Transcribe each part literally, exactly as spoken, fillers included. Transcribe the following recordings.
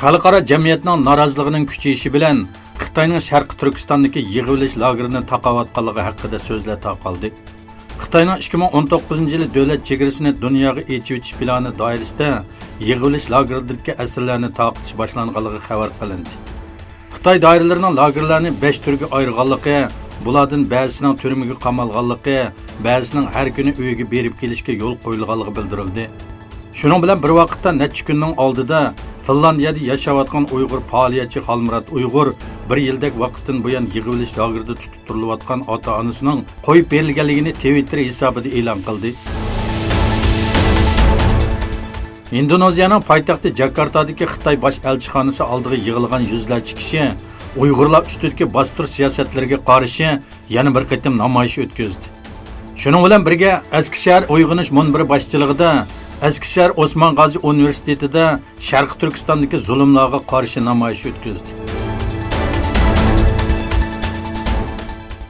خەلقئارا جەمئىيەتنىڭ نارازىلىقىنىڭ كۈچىيىشى بىلەن خىتاينىڭ شەرقىي تۈركىستاندىكى يىغىۋېلىش لاگېرىنى تاقاۋاتقانلىقى ھەققىدە سۆزلەر تارقالدى. خىتاينىڭ ئىككى مىڭ ئون توققۇزىنچى يىلى دۆلەت چېگرىسىنى دۇنياغا ئېچىۋېتىش پىلانى دائىرىسىدە يىغىۋېلىش لاگېرلىرىدىكى ئەسىرلەرنى تارقىتىش باشلانغانلىقى خەۋەر قىلىندى. خىتاي دائىرىلىرىنىڭ لاگېرلارنى بەش تۈرگە ئايرىغانلىقى، بۇلاردىن بەزىسىنىڭ تۈرمىگە قامالغانلىقى، بەزىسىنىڭ ھەر كۈنى ئۆيىگە بېرىپ كېلىشكە يول قويۇلغانلىقى بىلدۈرۈلدى. شۇنىڭ بىلەن بىر ۋاقىتتا، نەچچە كۈننىڭ ئالدىدا فىنلاندىيەدە ياشاۋاتقان ئۇيغۇر پائالىيەتچى خالمۇرات ئۇيغۇر بىر يىلدەك ۋاقىتتىن بۇيان يىغىۋېلىش لاگېرىدا تۇتۇپ تۇرۇلۇۋاتقان ئاتا-ئانىسىنىڭ قويۇپ بېرىلگەنلىكىنى تىۋىتتېر ھېسابىدا ئېلان قىلدى. ئىندونېزىيەنىڭ پايتەختى جاكارتادىكى خىتاي باش ئەلچىخانىسى ئالدىغا يىغىلغان يۈزلەرچە كىشى ئۇيغۇرلار ئۈستىدىكى باستۇرۇش سىياسەتلىرىگە قارشى يەنە بىر قېتىم نامايىش ئۆتكۈزدى. شۇنىڭ بىلەن بىرگە، ئەسكىشەھەر ئويغىنىش مۇنبىرى باشچىلىقىدا ئەسكىشەھەر ئوسمان غازى ئۇنىۋېرسىتېتىدا شەرقىي تۈركىستاندىكى زۇلۇملارغا قارشى نامايىش ئۆتكۈزدى.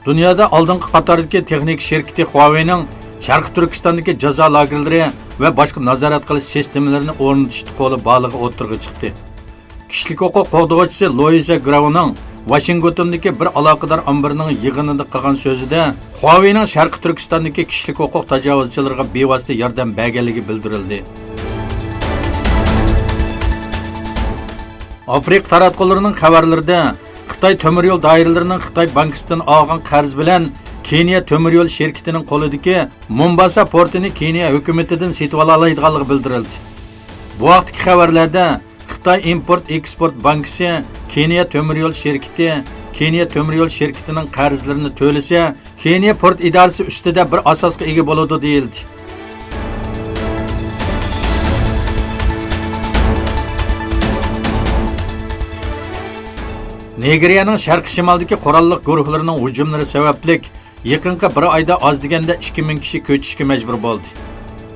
دۇنيادا ئالدىنقى قاتاردىكى تېخنىكا شىركىتى خۇاۋېينىڭ شەرقىي تۈركىستاندىكى جازا لاگېرلىرى ۋە باشقا نازارەت قىلىش سىستېمىلىرىنى ئورنىتىشتا قولى بارلىقى ئوتتۇرىغا چىقتى. كىشىلىك ھوقۇق قوغدىغۇچىسى لويىزا گراۋنىڭ ۋاشىنگتوندىكى بىر ئالاقىدار ئامبىرىنىڭ يىغىنىدا قىلغان سۆزىدە، خۇاۋېينىڭ شەرقىي تۈركىستاندىكى كىشىلىك ھوقۇق تاجاۋۇزچىلىرىغا بىۋاسىتە ياردەم بەرگەنلىكى بىلدۈرۈلدى. ئافرىقا تاراتقۇلىرىنىڭ خەۋەرلىرىدە، خىتاي تۆمۈر يول دائىرىلىرىنىڭ خىتاي بانكىسىدىن ئالغان قەرز بىلەن كېنىيە تۆمۈر يول شىركىتىنىڭ قولىدىكى مۇمباسا پورتىنى كېنىيە ھۆكۈمىتىدىن سېتىۋالالايدىغانلىقى بىلدۈرۈلدى. بۇ ھەقتىكى خەۋەرلەردە، خىتاي ئىمپورت ئېكسپورت بانكىسى كېنىيە تۆمۈر يول شىركىتى، كېنىيە تۆمۈر يول شىركىتىنىڭ قەرزلىرىنى تۆلىسە، كېنىيە پورت ئىدارىسى ئۈستىدە بىر ئاساسقا ئىگە بولىدۇ، دېيىلدى. نىگېرىيەنىڭ شەرقىي شىمالدىكى قوراللىق گۇرۇھلىرىنىڭ ھۇجۇملىرى سەۋەبلىك، يېقىنقى بىر ئايدا ئاز دېگەندە ئىككى مىڭ كىشى كۆچۈشكە مەجبۇر بولدى.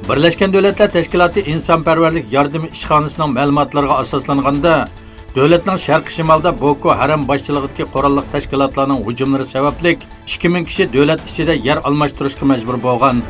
بىرلەشكەن دۆلەتلەر تەشكىلاتى ئىنسانپەرۋەرلىك ياردىمى ئىشخانىسىنىڭ مەلۇماتلىرىغا ئاساسلانغاندا، دۆلەتنىڭ شەرقىي شىمالىدا بوكو ھارام باشچىلىقىدىكى قوراللىق تەشكىلاتلارنىڭ ھۇجۇملىرى سەۋەبلىك ئىككى مىڭ كىشى دۆلەت ئىچىدە يەر ئالماشتۇرۇشقا مەجبۇر بولغان.